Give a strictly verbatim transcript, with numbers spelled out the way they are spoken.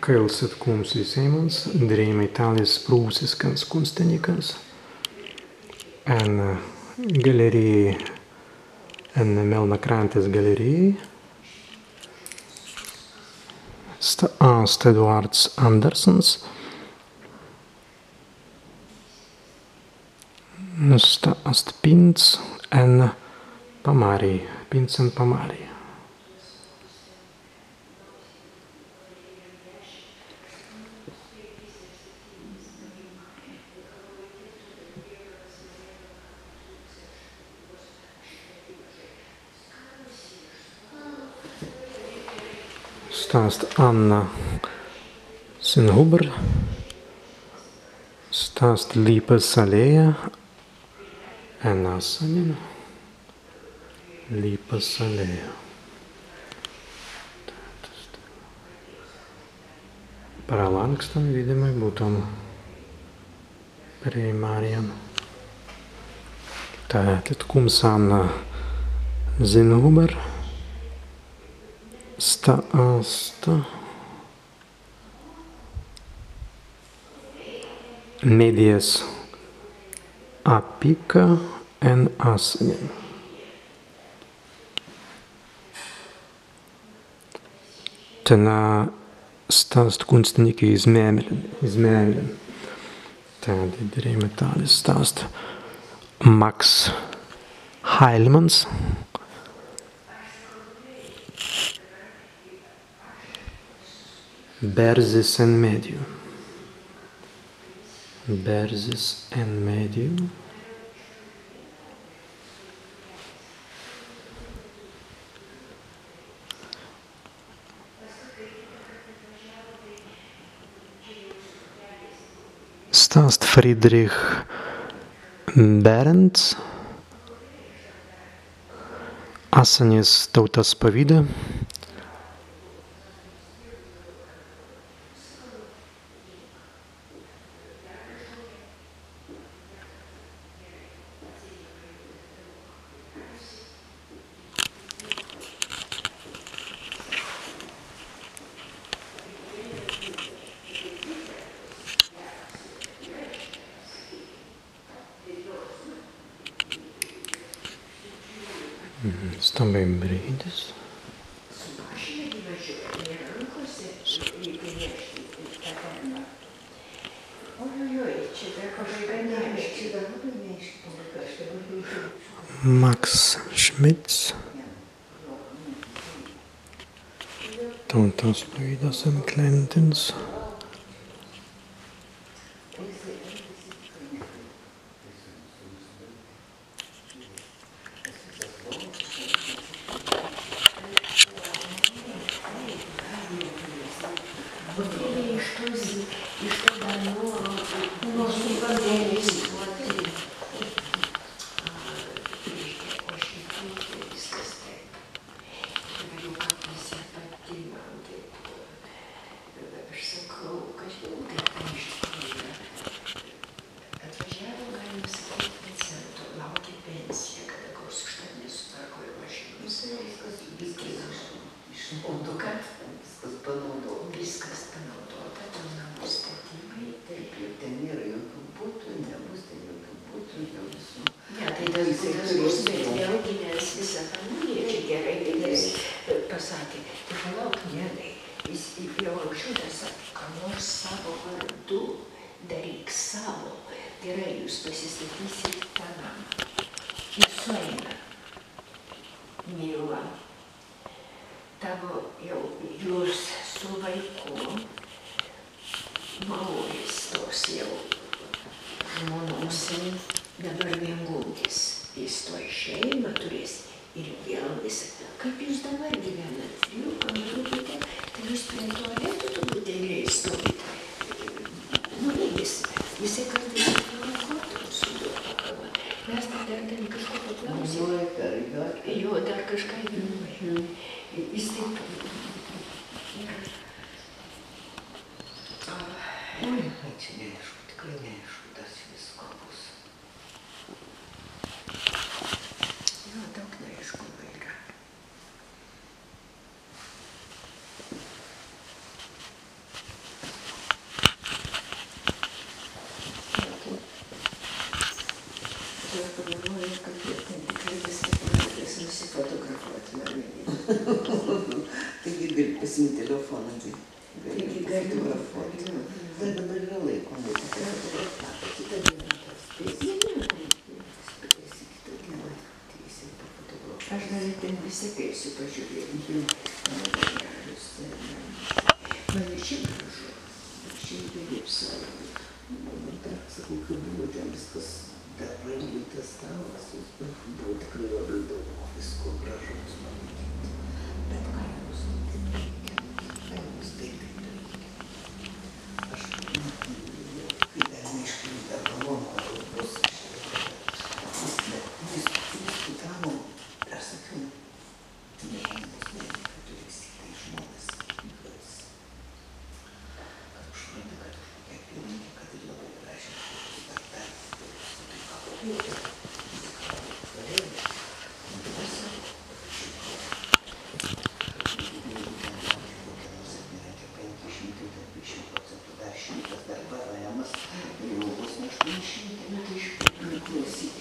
Kaīls etkūmps wisēimans, dirēimai tālis prūsiskans kunstinikans. En galeriji, en Melnakrāntes galeriji. Sta ast Eduards Andersens. Sta ast pints en Pamāri, pints en Pamāri. Sta ast Anna Zinhuber. Sta ast Līpas alēja. En assanin. Līpas alēja. Pra lānkstan widāimai buttan prei mārjan. Tēt etkūmps Anna Zinhuber. Sta ast Meddjas appika en assanin. Tenā sta ast kunstinikis iz mēmmelin, iz mēmmelin. Tēt dirēimai tālis, sta ast Maks Hailmans. Bērzis en meddju. Bērzis en meddju. Sta ast Friedrich Berends. Assanis Tāutas pawīda. Mhm, stan bēi brīdis. Maks Šmits. Tāutas pawīdas enklentins. Atvažiavo, galima sakyt, paciento, laukė pensiją, kada gaus užtat nesutvarko ir mašinos. Viskas, viskas iš, išnaudota. Kad viskas panaudota. Viskas panaudota, dėl namų statybai. Taip, ir ten nėra jokių butų, nebus ten jokių butų, dėl visų. Ne, tai tas būdas bus, bet vėlgi mes visą tą nuneigė, gerai, kad jis, e, pasakė. Tai palauk, ne, jis jau anksčiau dar sakė, ką nors savo vardu daryk, savo. Gerai, jūs pasistatysit tą namą. Ir sueina. Miela. Tavo jau jūs su vaiku, brolis tos jau žmonos, dabar viengungis, jis tuoj šeimą turės ir vėl jis, kaip jūs dabar gyvenat, trijų kambarių bute, tai jūs prie tualeto truputėlį stovit. Nu, jis, jisai kartais ir provokuodamas su juo pakalba. Mes tai dar ten kažko paklausėm. Oi, per juoką. Jo, dar kažką, jo. Mhm. Jis taip. Oi, čia neaišku, tikrai neaišku, tas visko bus. Jo, daug neaiškumų yra. Pagalvojo, kad jie ten tikrai vis tik nori nusifotografuoti, ar ne? Taigi gali pasiimti telefoną, tai gali, taigi gali fotografuoti. Gali. Dar dabar yra laiko, ne? Yra laiko. Kitą dieną paspėsi. Ne, ne, ne, ne, paspėsi kitą dieną. Teisė pafotografuoti. Aš dar ten vis tiek eisiu pažiūrėti. Labai gražus, tai man ir čia gražu. Čia irgi apsaugo. Dabar dar, sakau, kai buvo ten viskas dar prailgintas stalas, jis buvo tikrai labai daug visko gražaus pamatyti. Bet kainos taip reikia. Kainos taip reikia. Aš, kai dar neiškilo dar malonu, kad bus, aš, jis, jis, jis diskutavo, aš sakiau, ne, bus, ne, kad turi visi tai žmonės, kad kad užpranti, kad kažkokia apylinkė, kad ir labai gražiai, kad dar, dar, tai ką kopijuoti, tai ką galėjai, nu, dabar sako, kad šimtą, kad jeigu ten, pavyzdžiui, kokia nors apylinkė, penki šimtai, ten dvidešimt procentų, dar šimtas, dar pvm-as, ir jau vos ne aštuoni šimtai. Nu, tai iš kur, nu, klausyk,